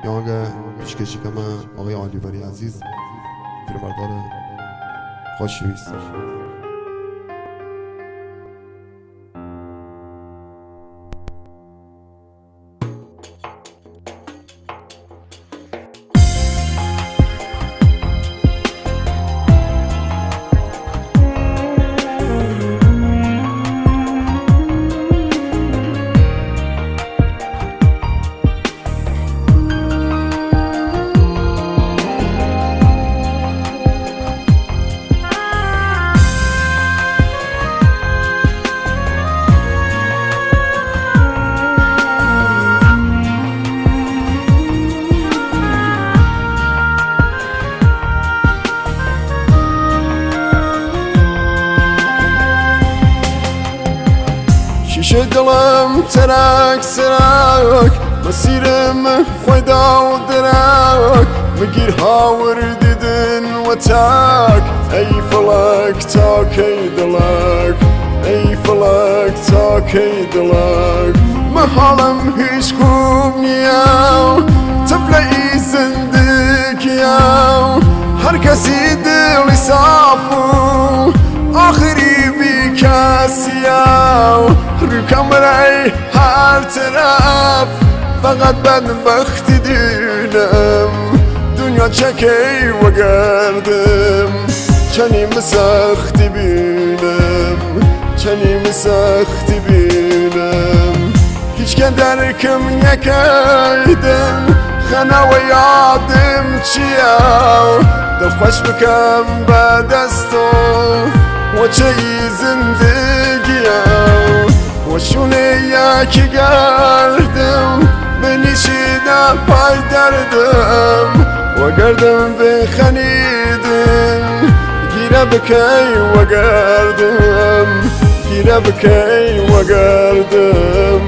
یه آهنگ پیشکشی که من آقای آلیوری عزیز فیلمبردار خوشویست. شیشه دلم ترک سرک مسیرم خدا و درک مگیر هاور دیدن و تاک ای فلک تا کی دلک ای فلک تا کی دلک محالم هیچ خوب نیە تفلەی زندگیە هەر کەسی دڵی ساف و ئاخری بیکەسیە ڕووکەم هر طرف فقط بدبختی دینم دنیا چکی وگردم چنیم سختی بینم چنیم سختی بینم هیچ که درکم نکردم خانه و یادم چیه دل خوش بکم به دستو و چه زندگیم و شونه یکی گردم بنشیدم پای دردم و گردم بخنیدم گیره بکی و گردم گیره بکی و گردم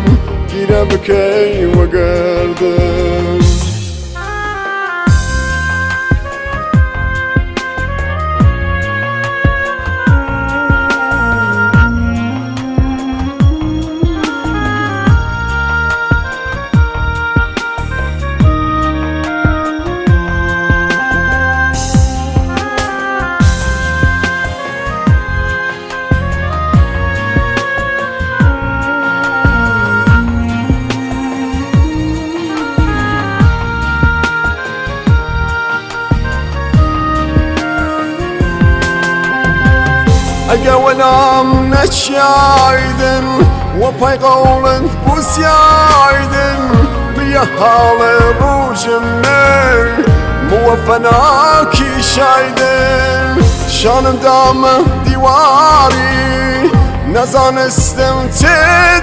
گیره بکی و گردم. اگه ولام نشیایدن و پای قولن بوسیایدن بیا حال روژم نه موفنا کیشایدن شانم دام دیواری نزانستم چه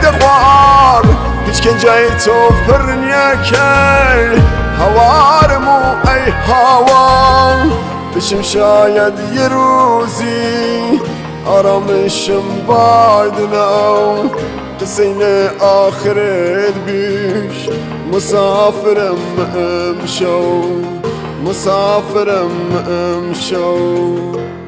دخوار هیچ کنجای تو پر نیکی هوارمو ای هوا بشم شاید یه روزی آرامشم باردناو قسەی آخرت بیش مسافرم امشو مسافرم امشو.